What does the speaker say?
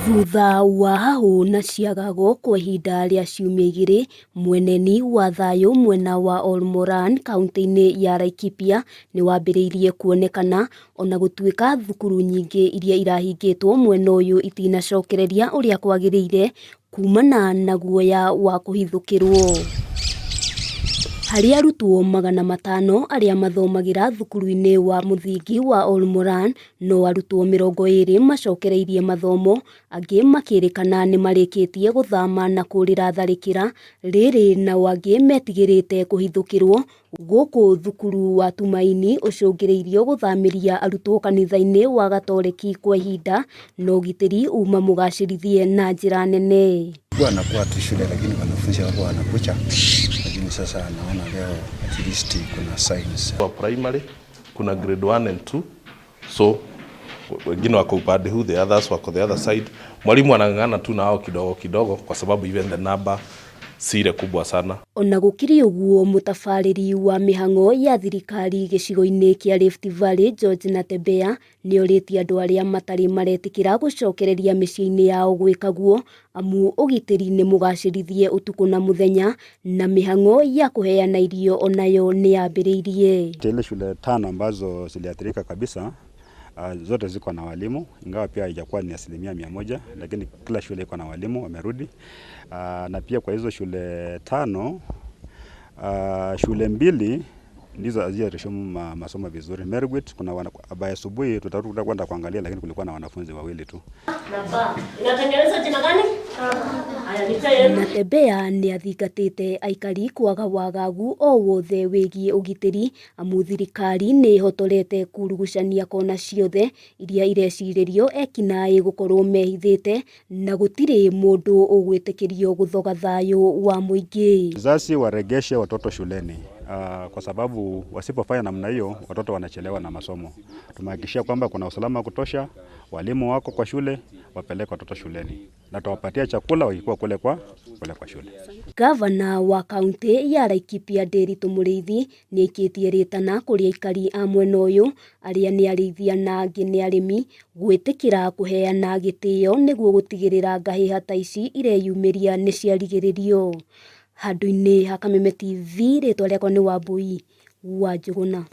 Thutha wa hahũ na ciagago kwa ihinda rĩa ciumia igĩrĩ, mweneni wa thayũ mwena wa Olmoran kauntĩ-inĩ ya Laikipia nĩwambĩrĩirie kuonekana ona gũtuĩka thukuru nyingĩ iria irahingĩtwo mwena ũyũ itinacokereria ũrĩa kwagĩrĩire kumana na guoya wa kũhithũkĩrwo. Harĩ arutwo 500 arĩa mathomagĩra thukuru-inĩ wa mũthingi wa Olmoran, no arutwo 20 macokereirie mathomo, angĩ makĩrĩkana nĩ marĩkĩtie gũthama na kũrĩra tharĩkĩra rĩrĩ nao angĩ metigĩrĩte kũhithũkĩrwo. Gũkũ thukuru wa Tumaini ũcũngĩrĩirio gũthamĩria arutwo kanitha-inĩ wa Gatoreki kwa ihinda na ũgitĩri uma mũgacĩrithie na njĩra nene. Wanakuwa tu shule lakini wanafunzi wako wanakuja, lakini sasa naona leo at least kuna signs. Wa primary kuna grade 1 and 2, so wengine wako upande huu, the others wako the other side. Mwalimu anang'ang'ana tu na wao kidogo kidogo, kwa sababu even the number si ile kubwa sana. Ona gũkĩrĩ ũguo, mũtabarĩri wa mĩhang'o ya thirikari gĩcigo-inĩ kĩa Rift Valley George Natembeya nĩorĩtie andũ arĩa matarĩ maretĩkĩra gũcokereria mĩciĩ-inĩ yao gwĩka guo, amu ũgitĩri nĩ mũgacĩrithie ũtukũ na mũthenya na mĩhang'o ya kũheana irio onayo nĩ yambĩrĩirie. Ile shule tano ambazo ziliathirika kabisa, zote ziko na walimu, ingawa pia haijakuwa ni 100%, lakini kila shule iko na walimu wamerudi. Na pia kwa hizo shule tano, shule mbili ndizo hazijaresume masomo vizuri. Mergwit kuna wana, asubuhi tutarudi kwenda kuangalia, lakini kulikuwa na wanafunzi wawili tu. Inatengeneza jina gani? Haya, nipe. Natembeya nĩ athingatĩte aikari kwaga wagagu o wothe wĩgiĩ ũgitĩri, amu thirikari nĩ ĩhotorete kurugucania kona ciothe iria irecirĩrio ekinaĩ gũkorwo mehithĩte na gũtirĩ mũndũ ũgwĩtĩkĩrio gũthoga thayũ wa mũingĩ. Wazazi waregeshe watoto shuleni, kwa sababu wasipofanya namna hiyo watoto wanachelewa na masomo. Tumehakikishia kwamba kuna usalama wa kutosha, walimu wako kwa shule, wapeleke watoto shuleni na tuwapatie chakula wakikuwa kule kwa shule. Gavana wa kaunti ya Laikipia Ndiritu Muriithi nĩ aikĩtie rĩtana kũrĩ aikari a mwena ũyũ arĩa nĩ arĩithia na angĩ nĩ arĩmi gwĩtĩkĩra kũheana gĩtĩo nĩguo gũtigĩrĩra ngahĩha ta ici ireyumĩria nĩ ciarigĩrĩrio. Handũ-inĩ ha Kameme TV, rĩtwa rĩakwa nĩ Wambui wa Njũgũna.